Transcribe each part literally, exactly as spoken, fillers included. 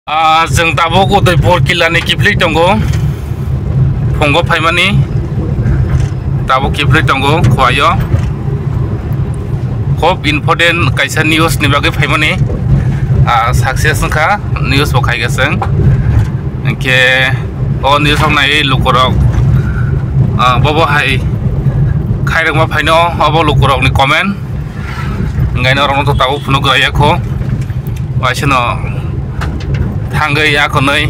Ah, chwng tabuk Udaipur killa ni kiphilwi tongo. Phungo phaimani tabuk kiphilwi tongo Khowai o. Khub important kaisa news ni bagwi phaimani, ah, success wngkha, news bo khaikha chwng. Hinkhe o news rok naiwi lukurok, ah, bobo hai khairokma phaino obo lukurokni comment. Hingkhe norokno to tabuk phunuk rwya kho. Waisano thangwi akhonwi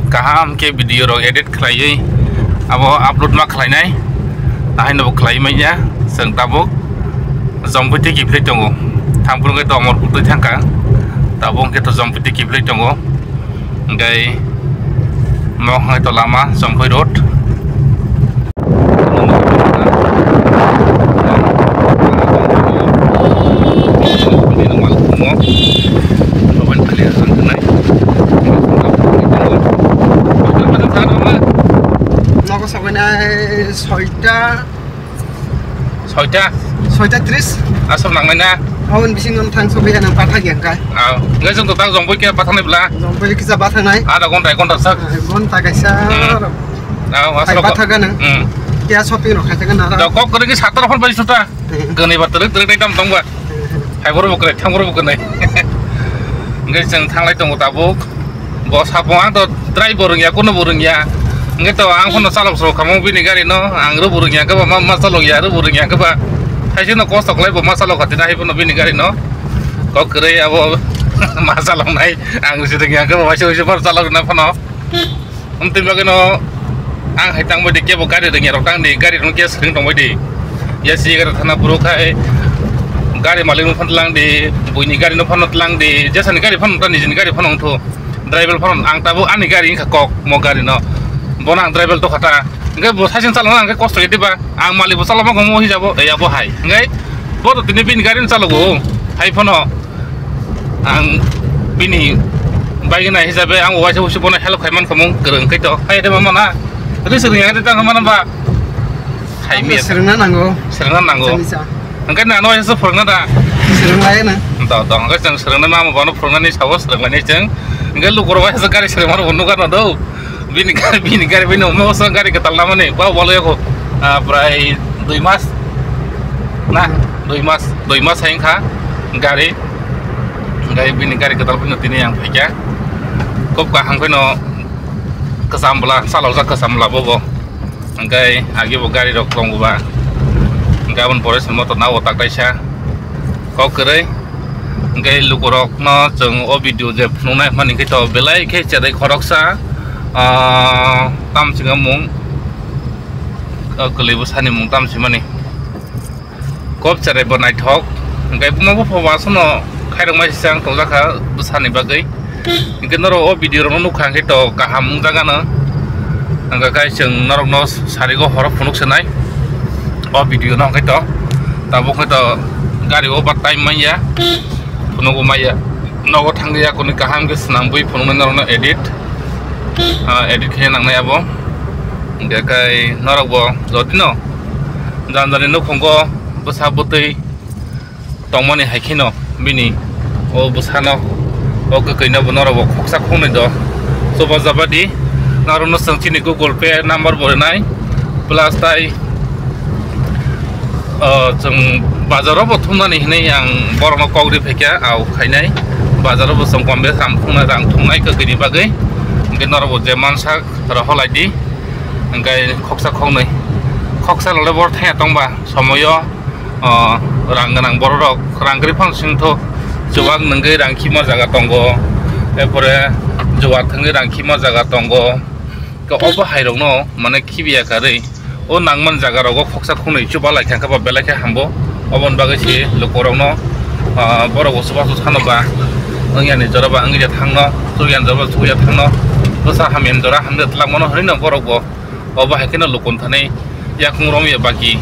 kaham khe video rok edit khlaiwi abo upload ma khlainai. Ahaino bo khlai manya. Chwng tabuk Jompui twi kiphilwi tongo. Thangphuru khe to Omorpur twi thangkha. Tabuk hwnkhe to Jompui twi kiphilwi tongo. Hingkhe mo hai to lama Jompui road. Nogo sobainai soita. Soita? Soita tris. Aswk nangnai na? Aboni bisingo thang sobai nang pathak yang kai. Ah, ngai jong to tak jong boi khe pathak nai bla. Jong boi kisa pathak nai. Ada gonta, gonta sak. Gonta kaisa. Hmm. Ah, aswk pathak nang. Hmm. Kya shopping rok khai ta na. Da kok kore ki satar phone bai suta. Hmm. Gani ba terek terek dai tam tong ba. Hmm. Hai boro bo kore, thang boro bo kore. Ngai jong thanglai tongo tabuk. Bo sapo ang to drive bo rwngya, kuno bo rwngya. Hwnkhe to ang phano chalok srok khamung bini gari no, ang rw bo rwngya khe ba, ma, ma chalok ya, rw bo rwngya khe ba. Haise no kosto khlai bo ma chalok kha tini hai phano bini gari no. Kok kwrwi abo ma chalok nai, ang se rwngya khe ba, waisa waisa phano chalok na phano. Amtwi bagwi no ang hai tang bai di kebo gari rwngya rok tang di, gari rok khe swrwng tong bai di. Ya si gari thana phuru khai gari malik no phano tlang di, buini gari no phano tlang di, jesani gari phano ta nijini gari phano wngthu. Driver phano ang tabuk ani gari wngkha kok mo gari no. Bono ang driver tokha ta. Hwnkhe bo saichung chalokna hwnkhe kosto ya diba? Ang malik bo chalokma khe mo hijabo, ya bo hai. Hwnkhe bo to tini bini gari no chalogo. Hai phano ang bini bagwi nai hisabe ang bo waisa usi bono help khai man khamung kwrwng khai to. Hai de mama na. Ri swrwng ya de tang mana ba. Hai mi. Swrwngna nango. Swrwngna nango. Chani sa. Hwnkhe nang no waisa phwrwngna da? Swrwng lai na. Da, da, hwnkhe chwng swrwngna mama bono phwrwngnani sao swrwng lai chwng. Hwnkhe lukurok waisa gari swrwngmano bo nukha no do. Bini gari, bini gari, bini omo so gari kwtal namani. Ba bolo yako, ah, prai dui mas. Na, dui mas, dui mas hai wngkha gari. Hwnkhe bini gari kwtal phano tini ang phaikha. Kok kaham phano kwcham bwla, chalokjak kwcham bwla bobo. Hwnkhe agi bo gari rok tongo ba. Hwnkhe aboni pore se motor nao tak kaisa kok kwrwi. Hwnkhe lukurok no chwng o video je phunuknai hwnmani hwnkhe to belai khe cherai khoroksa, ah, tamsingo mung, ah, kwlwi bwsani mung tamsimani. Kok cherai bo naithok. Hwnkhe buma bupha bo aswkno khairokma se ang tongjakha bwsani bagwi. Hwnkhe norok o video rokno nukha hwnkhe to kaham wngjakgano. Hwnkhe kai chwng norokno sarigo horo phunuk swnai o video no hwnkhe to. Tabuk hwnkhe to gari o ba time manya. Phunukgo maya. Nogo thangwi yakuni kaham khe swnambwi phunuknai norokno edit. Ah, edit khe nangnai abo. Hwnkhe kai norokbo jotino jani jani nukhungo bwsa bwtwi tongmani hai kheno bini o bwsano, o kwkwi no bo norok bo khoksa khoknwi do chuba jabadi norok no chwng chini Google Pay number bo rwnai plus tai, o, chwng bazar o bo thumnani hinwi ang borok no kok ri phaikha au khainai bazar o bo chwng kom bes rang thumnai rang thumnai kwkwi ni bagwi hwnkhe norok bo je mansak rohor lai di hwnkhe khoksa khoknwi khoksa lole bor thaya tongba somoyo. O, rang gwnang borok rok rang kwrwi phano singtho chuwak nwngwi rang khima jaga tongo, erpore chuwak thwngwi rang khima jaga tongo. Khe obo hai rokno mane khibiya karwi o nangman jaga rogo khoksa khunwi chuba lai thangkha ba belai khe hambo. Oboni bagwi se lukurokno, ah, borok bo chubachu sano ba wngya ni jora ba wngya thangno chukya ni jora ba chukya thangno bwsa hamya ni jora hamya twlangmano hwnwi no borok bo. Obo hai kheno lukun thani yakung romya baki,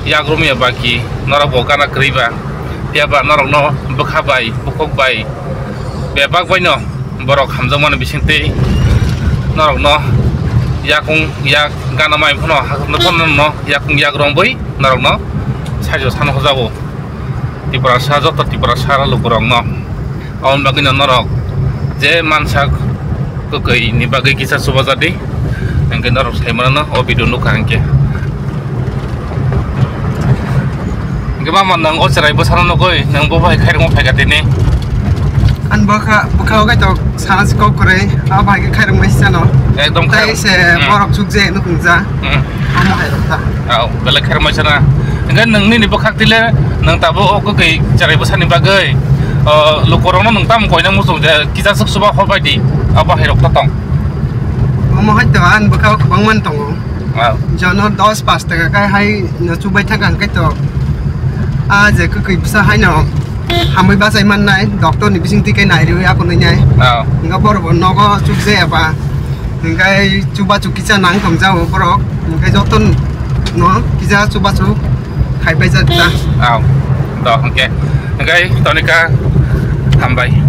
yak romya baki, norok bo gana kwrwi ba, phiya ba norok no bwkha bai, bukhuk bai, bebak bai no borok hamjakmani bisingtwi norok no yakung yak gana mai phano hakhwrwng phano no yakung yak romwi norok no saijo sano hojabo. Tiprasa, joto Tiprasa lukurok no. Aboni bagwi no norok Je mansa kwkwi ni bagwi kisa chuba jadi, hwnkhe norok sai mano o video nukha hwnkhe. Hwnkhe mama nwng o chwrai bwsano nugwi nwng bo bai khairokma phaikha tini. An bwkha, bwkha o kaitor sana si kok kwrwi, a bai khe khairokma si sano. Ekdom tai khairok-, se hmm. Borok chuk je nukung ja. Hmm. Amo hai rok ta. Au, belai khairokma sana. Hwnkhe nwng nini bwkhak tile nwng tabuk o kwkwi chwrai bwsani bagwi, o, lukurokno nwng tamo koina muchung je kisa swk swba hor bai di, abo hai rok ta tong. Omo hai to an bwkha o kwbangma tongo. Wow. Jono dos pas taka kai hai no chubai thangkha hwnkhe to. A je kwkwi bwsa haino hamwi bachai mannai, doctor ni bisingtwi khe nai rwi aphunwi nai. Wow. Hwnkhe borok bo nogo chukjaya ba. Hwnkhe chubachu kisa nang tongjago borok. Hwnkhe joto no kisa chubachu khaibai jak ta. Wow. To hwnkhe. Hwnkhe tonika hambai.